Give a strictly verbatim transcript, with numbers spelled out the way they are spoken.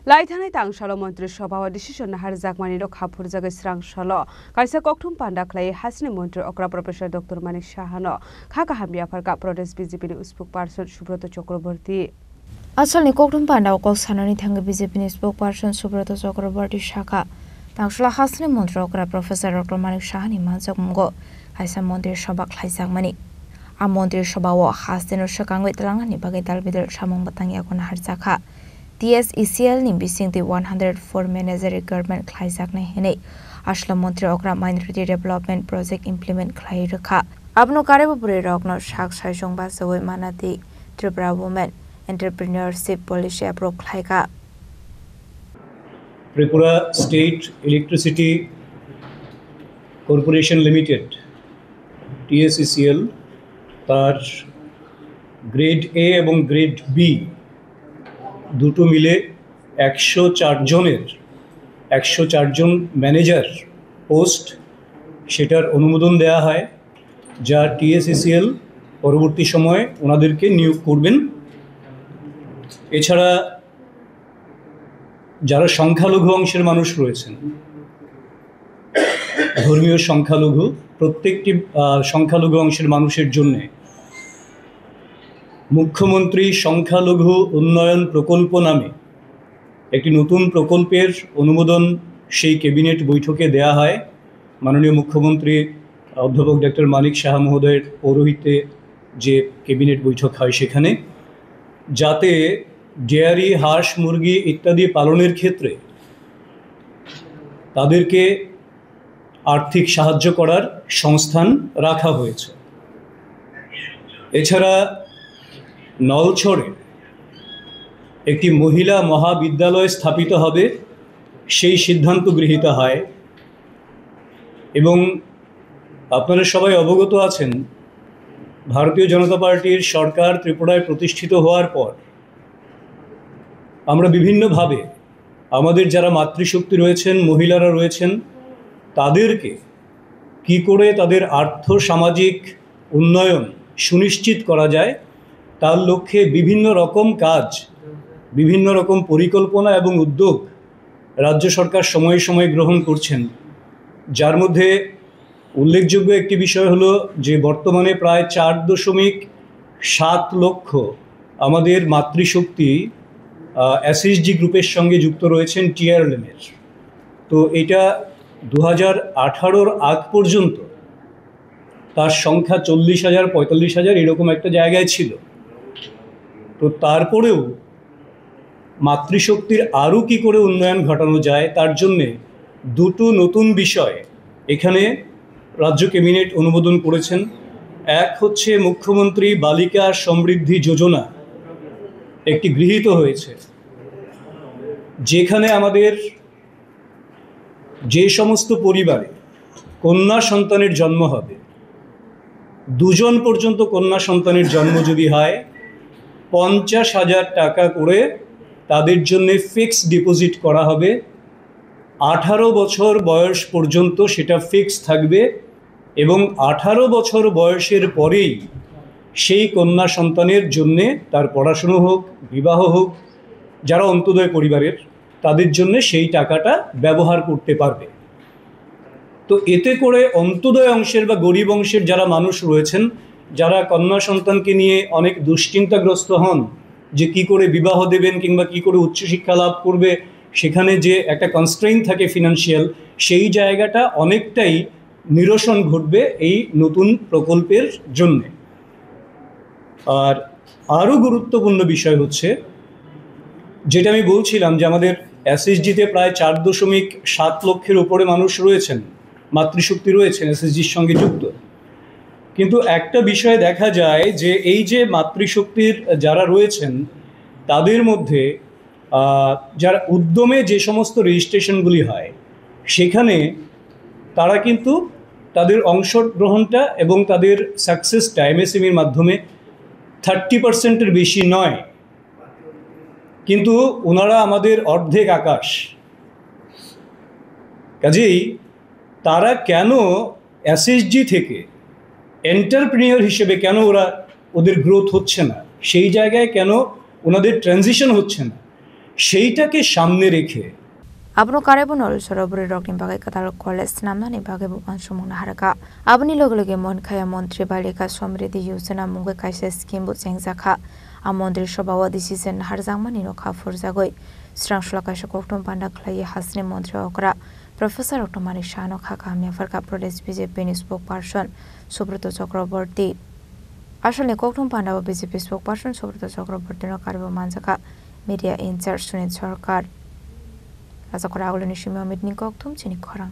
Lai thangnai tangsalo Montri Sobha o decision naharjakmani no kha phurjagwi srang salo kaisa kokthum panda khlai hasini Montri okra Professor Doctor Manik Saha no kha kaham yapharkha Pradesh B J P ni spokesperson Subroto Chakraborty. Asalni kokthum panda o kok sanani thangwi B J P ni spokesperson Subroto Chakraborty sakha, tangsalo hasini Montri okra Professor Doctor Manik Saha ni manjakmungo kaisa Montri Sobha khlaijakmani. A Montri Sobha o hasteno swkangwi twlangnani bagwi dal bidal samung bwtang yago naharjakha. T S E C L ni bisingtwi one hundred four manager recruitment khlaijaknai hwnwi aslo Montri okra minority development project implement khlai rwkha. Abono karwi bwrwi rokno sak saisong bachawi manatwi Tripura Women Entrepreneurship Policy approve khlaikha. Tripura State Electricity Corporation Limited, T S E C L, তার grade A এবং grade B দুটো মিলে একশো চার জনের, একশো চার জন manager post, সেটার অনুমোদন দেয়া হয়, যা টিএসইসিএল পরবর্তী সময়ে ওনাদেরকে নিয়োগ করবেন। এছাড়া যারা সংখ্যালঘু অংশের মানুষ রয়েছেন, ধর্মীয় সংখ্যালঘু, প্রত্যেকটি, আহ, সংখ্যালঘু অংশের মানুষের জন্যে মুখ্যমন্ত্রী সংখ্যালঘু উন্নয়ন প্রকল্প নামে একটি নতুন প্রকল্পের অনুমোদন সেই ক্যাবিনেট বৈঠকে দেয়া হয়। মাননীয় মুখ্যমন্ত্রী অধ্যাপক ডক্টর মানিক সাহা মহোদয়ের পৌরোহিত্যে যে ক্যাবিনেট বৈঠক হয় সেখানে, যাতে ডেয়ারি, হাঁস, মুরগি ইত্যাদি পালনের ক্ষেত্রে তাদেরকে আর্থিক সাহায্য করার সংস্থান রাখা হয়েছে। এছাড়া নলছড়ে একটি মহিলা মহাবিদ্যালয় স্থাপিত হবে, সেই সিদ্ধান্ত গৃহীত হয়। এবং আপনারা সবাই অবগত আছেন, ভারতীয় জনতা পার্টির সরকার ত্রিপুরায় প্রতিষ্ঠিত হওয়ার পর আমরা বিভিন্নভাবে আমাদের যারা মাতৃশক্তি রয়েছেন, মহিলারা রয়েছেন, তাদেরকে কি করে তাদের আর্থ সামাজিক উন্নয়ন সুনিশ্চিত করা যায়, তার লক্ষ্যে বিভিন্ন রকম কাজ, বিভিন্ন রকম পরিকল্পনা এবং উদ্যোগ রাজ্য সরকার সময়ে সময়ে গ্রহণ করছেন, যার মধ্যে উল্লেখযোগ্য একটি বিষয় হলো যে বর্তমানে প্রায় চার দশমিক সাত লক্ষ আমাদের মাতৃশক্তি, আহ, এসএইচজি গ্রুপের সঙ্গে যুক্ত রয়েছেন টিআরএলএম এর। তো এটা দু হাজার আঠারোর আগ পর্যন্ত তার সংখ্যা চল্লিশ হাজার, পঁয়তাল্লিশ হাজার এরকম একটা জায়গায় ছিল। তো তারপরেও মাতৃশক্তির আরও কি করে উন্নয়ন ঘটানো যায়, তার জন্যে দুটো নতুন বিষয় এখানে রাজ্য ক্যাবিনেট অনুমোদন করেছেন। এক হচ্ছে মুখ্যমন্ত্রী বালিকা সমৃদ্ধি যোজনা একটি গৃহীত হয়েছে, যেখানে আমাদের যে সমস্ত পরিবারে কন্যা সন্তানের জন্ম হবে, দুজন পর্যন্ত কন্যা সন্তানের জন্ম যদি হয়, পঞ্চাশ হাজার টাকা করে তাদের জন্য ফিক্সড ডিপোজিট করা হবে। আঠারো বছর বয়স পর্যন্ত সেটা ফিক্স থাকবে এবং আঠারো বছর বয়সের পরেই সেই কন্যা সন্তানের জন্যে তার পড়াশুনো হোক, বিবাহ হোক, যারা অন্ত্যোদয় পরিবারের, তাদের জন্য সেই টাকাটা ব্যবহার করতে পারবে। তো এতে করে অন্ত্যোদয় অংশের বা গরিব অংশের যারা মানুষ রয়েছেন, যারা কন্যা সন্তানকে নিয়ে অনেক দুশ্চিন্তাগ্রস্ত হন যে কি করে বিবাহ দেবেন কিংবা কি করে উচ্চশিক্ষা লাভ করবে, সেখানে যে একটা কনস্ট্রেইন থাকে ফিনান্সিয়াল, সেই জায়গাটা অনেকটাই নিরসন ঘটবে এই নতুন প্রকল্পের জন্যে। আর আরও গুরুত্বপূর্ণ বিষয় হচ্ছে, যেটা আমি বলছিলাম, যে আমাদের এসএইচজিতে প্রায় চার দশমিক সাত লক্ষের উপরে মানুষ রয়েছেন, মাতৃশক্তি রয়েছেন এসএইচজির সঙ্গে যুক্ত। কিন্তু একটা বিষয়ে দেখা যায় যে এই যে মাতৃশক্তির যারা রয়েছেন, তাদের মধ্যে আহ, যারা উদ্যমে যে সমস্ত রেজিস্ট্রেশনগুলি হয়, সেখানে তারা কিন্তু তাদের অংশগ্রহণটা এবং তাদের সাকসেসটা এমএসএমইর মাধ্যমে থার্টি পার্সেন্টের বেশি নয়, কিন্তু ওনারা আমাদের অর্ধেক আকাশ। কাজেই তারা কেন এসএইচজি থেকে এন্টারপ্রেনিয়র হিসেবে কেন ওরা, ওদের গ্রোথ হচ্ছে না, সেই জায়গায় কেন ওনাদের ট্রানজিশন হচ্ছে না, সেইটাকে সামনে রেখে Abono karaibo Norisoro bwrwirokni bagwi kwtal college swnamnani bagwibo uansukmung naharwkha. Aboni loge loge Monkaya montri Balika Samriddhi Yojana mungwi kaisa scheme bo chengjakha. A montri sobhao decision naharjakmani no kha phurjagwi srangsola kaisa kokthum panda khlaiwi hasteni montri okra professor rokno manwi sano kha kaham yapharkha Pradesh B J P ni spokesperson Subroto Chakraborty. Asolni kokthum pandao B J P spokesperson Subroto Chakrabortyno karwi manjakha media in charge Sunil Sarkar. Ajakora agulini simi Amit ni kokthum chini khorang.